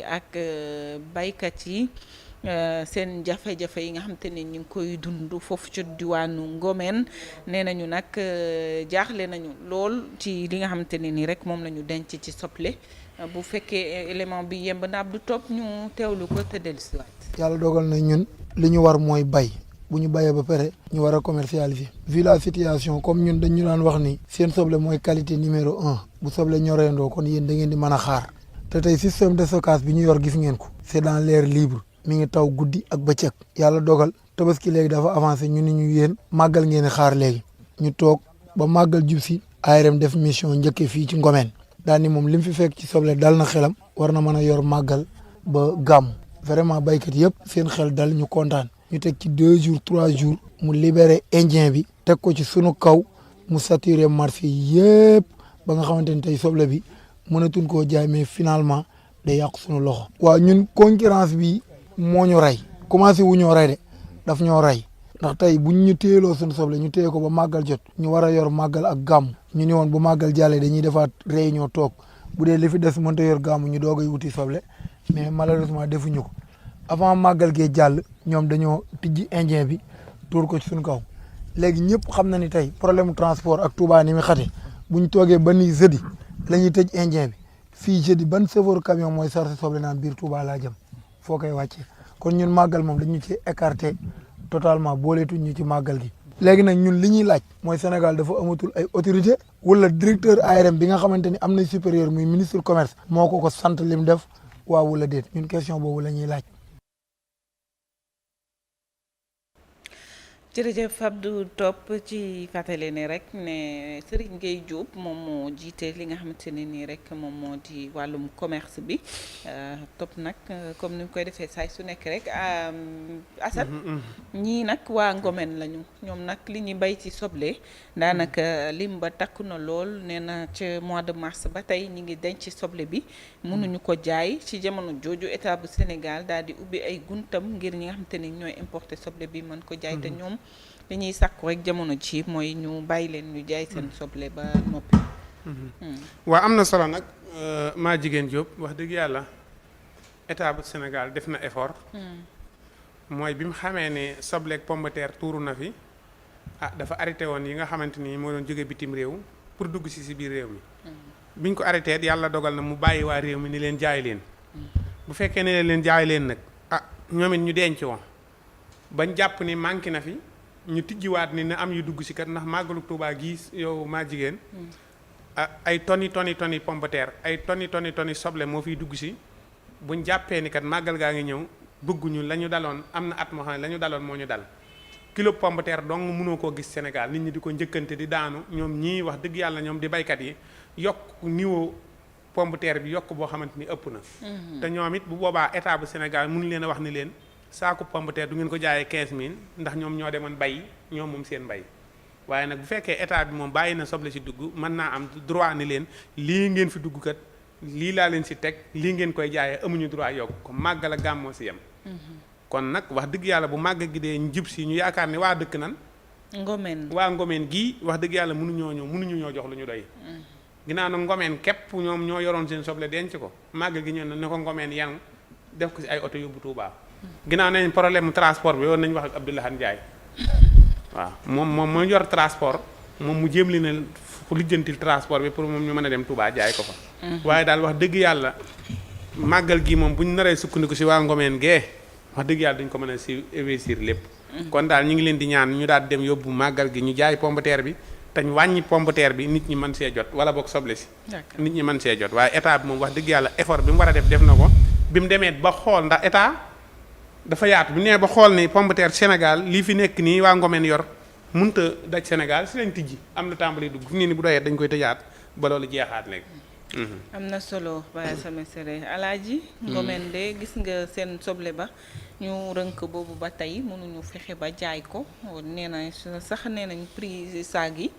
ak baykat yi seen jafe-jafe yi nga xamante ne ñu ngi koy dund foofu ci diwaanu Ngomeen nee nañu nag jaaxle nañu lool ci li nga xamante ne nii rek moom la ñu denc ci soble bu fekkee élément bi yemb na Abdou Top ñu teewlu ko te dellusiwaat. yàlla dogal na ñun li ñu war mooy bay bu ñu bayee ba pare ñu war a commercialiser. vu la situation comme ñun dañu daan wax ni seen soble mooy qualité numéro 1 bu soble ñoreendoo kon yéen da ngeen di mën a xaar. te tey système de stockage bi ñu yor gis ngeen ko c'est dans l'air libre mi ngi taw guddi ak bëccëg yàlla dogal tabaski léegi dafa avancé ñu ni ñu yéen màggal ngeen xaar léegi ñu toog ba màggal jub si ARM def mission njëkke fii ci Ngomeen daal ni moom li mu fi fekk ci soble dal na xelam war na mën a yor màggal ba gàmm vraiment baykat yëpp seen xel dal ñu kontaan ñu teg ci 2 jours 3 jours mu libéré indien bi teg ko ci sunu kaw mu saturé marché yëpp ba nga xamante ni tey soble bi mënatuñ koo jaay mais finalement day yàqu suñu loxo. waaw ñun concurrence bi moo ñu rey commencé wu ñoo rey de daf ñoo rey ndax tey buñ ñu téyeloo suñu soble ñu téye ko ba màggal jot ñu war a yor màggal ak gàmm ñu ni woon bu màggal jàllee dañuy defaat réunion toog bu dee li fi des mënta yor gàmm ñu doog a wuti soble mais malheureusement defuñu ko avant màggal gee jàll ñoom dañoo tijji indien bi tuur ko ci suñu kaw léegi ñëpp xam na ni tey problème transport ak Touba ni mi xate buñ toogee ba ni jeudi la ñuy tëj indien bi fii jeudi ban chauffeur camion mooy sarse soble naan biir Touba laa jëm foo koy wàccee kon ñun màggal moom dañu ci écarté totalement booleetuñ ñu ci màggal gi. léegi nag ñun li ñuy laaj mooy Sénégal dafa amatul ay autorité wala directeur ARM bi nga xamante ni am na supérieur muy ministre commerce moo ko sant lim def waaw wala déet ñun question boobu la ñuy laaj. jërëjëf Abdou Top ci fàttali ne rek ne Serigne Gueye Diop moom moo jiite li nga xamante ne nii rek moom moo di wàllum commerce bi Top nag comme ni mu koy defee saay su nekk rek Assane ñii nag waa Ngomeen lañu ñoom nag li ñuy bay ci soble daanaka lim ba takku na lool nee na ca mois de mars ba tey ñi ngi denc soble bi mënuñu ko jaay ci jamono jooju état bu Sénégal daal di ubbi ay guntam ngir ñi nga xamante ni ñooy importer soble bi mën ko jaay te ñoom li ñuy sàkku rek jamono ci mooy ñu bàyyi leen ñu jaay seen soble ba noppi. waaw am na solo nag maa jigéen Diop wax dëgg yàlla état bu Sénégal def na effort. mooy bi mu xamee ne sobleeg pomme de terre tuuru na fi dafa arrêté woon yi nga xamante ni moo doon jóge bitim réew pour dugg si biir réew mi. biñ ko arrêté yàlla dogal na mu bàyyi waa réew mi ni leen jaay leen. bu fekkee ne leen jaay leen nag ñoom it ñu denc woon. bañ jàpp ni manqué na fi ñu tijjiwaat ni na am yu dugg si kat ndax màggalu Tuubaa gii yow maa jigéen ay tonni pomme de terre ay tonni soble moo fiy dugg si buñ jàppee ni kat màggal gaa ngi ñëw bëgguñu la ñu daloon am na at moo xam ne la ñu daloon moo ñu dal kilo pomme de terre dong mënoo koo gis Sénégal nit ñi di ko njëkkante di daanu ñoom ñii wax dëgg yàlla ñoom di baykat yi yokk niveau pomme de terre bi yokk boo xamante ni ëpp na te ñoom it bu boobaa état bu Sénégal mënu leen a wax ni leen saaku pomme de terre du ngeen ko jaayee 15000 ndax ñoom ñoo demoon bay ñoom moom seen bay waaye nag bu fekkee état bi moom bàyyi na soble si dugg mën naa am droit ni leen lii ngeen fi dugg kat lii laa leen si teg lii ngeen koy jaayee amuñu droit yokk ko màggal a gàmmoo si yem. kon nag wax dëgg yàlla bu màgg gi dee njub si ñu yaakaar ne waa dëkk nan. Ngomeen gii wax dëgg yàlla mënuñu ñoo jox lu ñu doy. ginnaaw nag Ngomeen képp ñoom ñoo yoroon seen soble denc ko màgg gi ñëw na ne ko Ngomeen yan def ko si ay oto yóbbu Touba. ginnaaw nañ problème transport bi yoon nañu wax ak Abdoulaye Ndiaye waaw moom mooy yor transport moom mu jéem li ne lijjantil transport bi pour moom ñu mën a dem Touba jaay ko fa waaye daal wax dëgg yàlla màggal gi moom bu ñu naree sukkandiku si waa Ngomeen gee wax dëgg yàlla duñ ko mën a si investir lépp kon daal ñu ngi leen di ñaan ñu daal dem yóbbu màggal gi ñu jaay pomme de terre bi te ñu wàññi pomme de terre bi nit ñi mën see jot wala boog soble si nit ñi mën see jot waaye état bi moom wax dëgg yàlla effort bi mu war a def na ko bi mu demee ba xool ndax état dafa yaatu bu nee ba xool ni pomme de terre Sénégal lii fi nekk nii waa Ngomeen yor mënut a daj Sénégal si lañ tijji am na tàmbali dugg fi nii ni bu doyee dañ koy tëjaat ba loolu jeexaat léegi. am na solo Baye Sama Sere Alaaji Ngomeen de gis nga seen soble ba ñu rënk boobu ba tey mënuñu fexe ba jaay ko nee na sax nee nañ prix saag yi